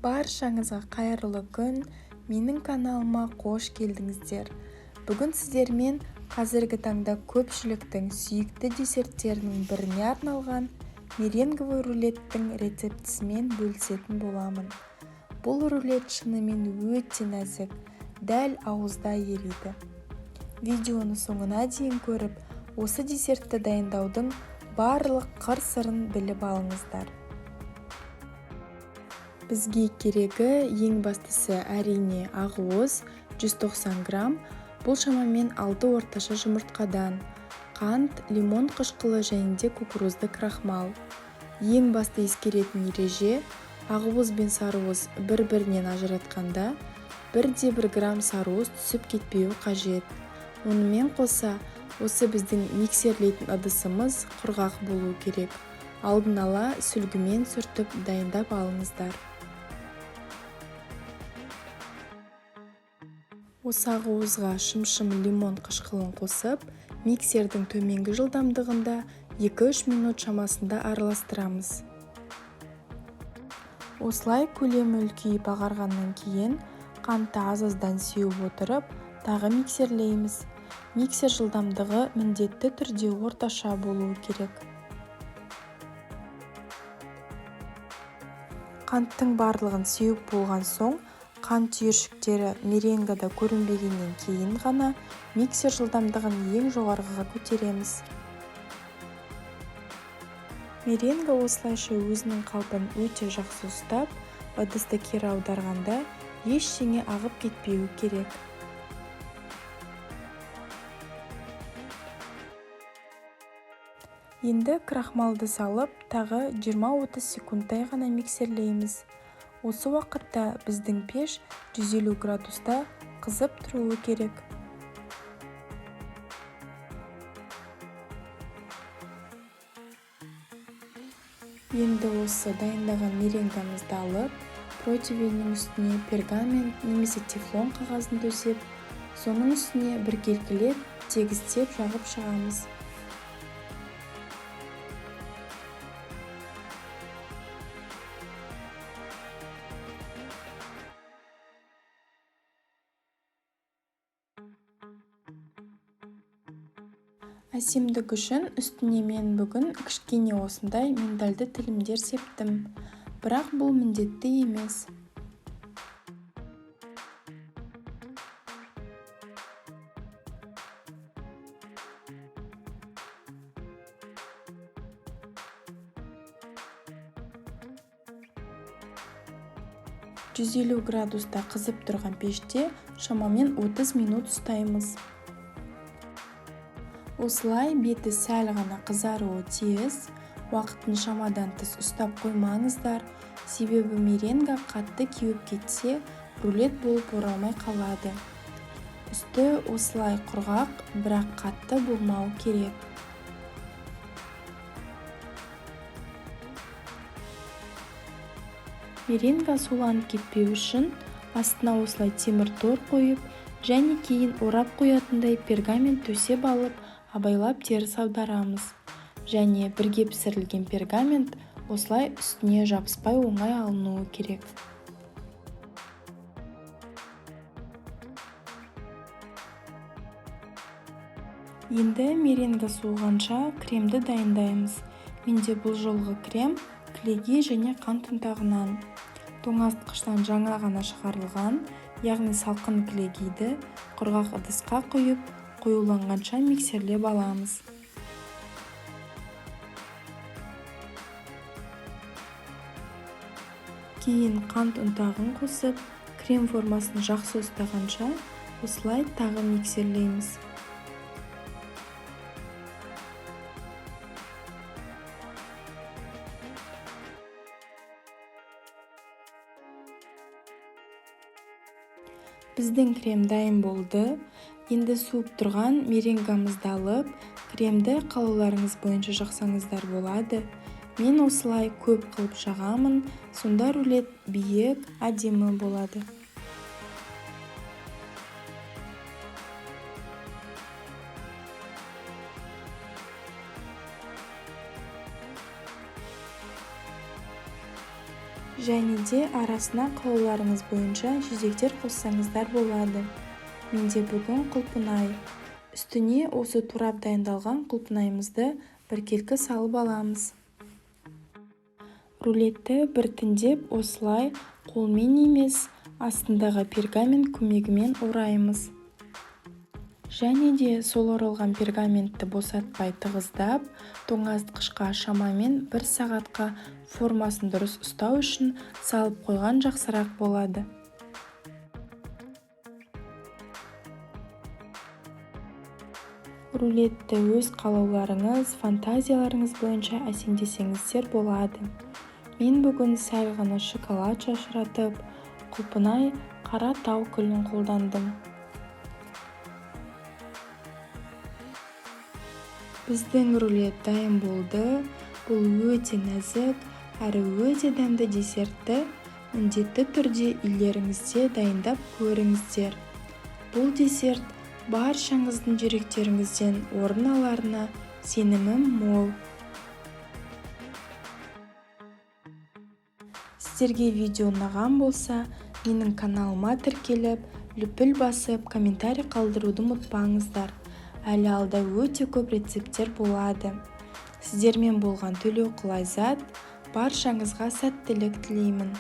Баршаңызға қайырлы күн! Менің каналыма қош келдіңіздер. Бүгін сіздермен қазіргі таңда көпшіліктің сүйікті десерттерінің біріне арналған меренговый рулеттің рецептісімен бөлісетін боламын. Бұл рулет шынымен өте нәзік, дәл ауызда ериді. Видеоны соңына дейін көріп, осы десертті дайындаудың барлық қыр-сырын біліп алыңыздар. Бізге керегі ең бастысы әрине ақуыз 190 грамм, бұл шамамен 6 орташа жұмыртқадан, қант, лимон қышқылы және де кукурузды крахмал. Ең басты ескеретін ереже, ақуыз бен сарыуыз бір-бірінен ажыратқанда 1,1 грамм сарыуыз түсіп кетпеуі қажет. Онымен қоса, осы біздің миксерлейтін ыдысымыз құрғақ болуы керек. Алдын ала сүлгімен сүртіп дайындап алыңыздар. Осы ақуызға шым-шым лимон қышқылын қосып, миксердің төменгі жылдамдығында 2-3 минут шамасында араластырамыз. Осылай көлемі үлкейіп ағарғаннан кейін қантты аз-аздан сеуіп отырып, тағы миксерлейміз. Миксер жылдамдығы міндетті түрде орташа болуы керек. Қанттың барлығын сеуіп болған соң, қант түйіршіктері меренгада көрінбегеннен кейін ғана миксер жылдамдығын ең жоғарғыға көтереміз. Меренга осылайша өзінің қалпын өте жақсы ұстап, ыдысты кері аударғанда ештеңе ағып кетпеуі керек. Енді крахмалды салып, тағы 20-30 секундтай ғана миксерлейміз. Осы уақытта біздің пеш 150 градуста қызып тұруы керек. Енді осы дайындаған меренгамызды алып, противеннің үстіне пергамент немесе тефлон қағазын төсеп, соның үстіне біркелкілеп тегістеп жағып шығамыз. Әсемдік үшін үстіне мен бүгін кішкене осындай миндальды тілімдер септім, бірақ бұл міндетті емес. 150 градуста қызып тұрған пеште шамамен 30 минут ұстаймыз. Осылай беті сәл ғана қызаруы тиіс, уақытын шамадан тыс ұстап қоймаңыздар, себебі меренга қатты кеуіп кетсе, рулет болып оралмай қалады. Үсті осылай құрғақ, бірақ қатты болмауы керек. Меренга суланып кетпеу үшін астына осылай темір тор қойып, және кейін орап қоятындай пергамент төсеп алып, абайлап теріс аударамыз. Және бірге пісірілген пергамент осылай үстіне жабыспай оңай алынуы керек. Енді меренга суығанша кремді дайындаймыз. Менде бұл жолғы крем кілегей және қант ұнтағынан. Тоңазытқыштан жаңа ғана шығарылған, яғни салқын кілегейді құрғақ ыдысқа құйып, қоюланғанша миксерлеп аламыз. Кейін қант ұнтағын қосып, крем формасын жақсы ұстағанша осылай тағы миксерлейміз. Біздің крем дайын болды. Енді суып тұрған меренгамызды алып, кремді қалауларыңыз бойынша жақсаңыздар болады. Мен осылай көп қылып жағамын, сонда рулет биік, әдемі болады. Және де арасына қалауларыңыз бойынша жидектер қоссаңыздар болады. Менде бүгін құлпынай. Үстіне осы турап дайындалған құлпынайымызды біркелкі салып аламыз. Рулетті біртіндеп осылай қолмен емес, астындағы пергамент көмегімен ораймыз. Және де сол оралған пергаментті босатпай тығыздап, тоңазытқышқа шамамен 1 сағатқа формасын дұрыс ұстау үшін салып қойған жақсырақ болады. Рулетті өз қалауларыңыз, фантазияларыңыз бойынша әсемдесеңіздер болады. Мен бүгін сәл ғана шоколад шашыратып, құлпынай қара тау күлін қолдандым. Біздің рулет дайын болды. Бұл өте нәзік, әрі өте дәмді десертті міндетті түрде үйлеріңізде дайындап көріңіздер. Бұл десерт баршаңыздың жүректеріңізден орын аларына сенімім мол. Сіздерге видео ұнаған болса, менің каналыма тіркеліп, лүпіл басып, комментарий қалдыруды ұмытпаңыздар. Әлі алда өте көп рецепттер болады. Сіздермен болған Төлеуқұл Айзат, баршаңызға сәттілік тілеймін.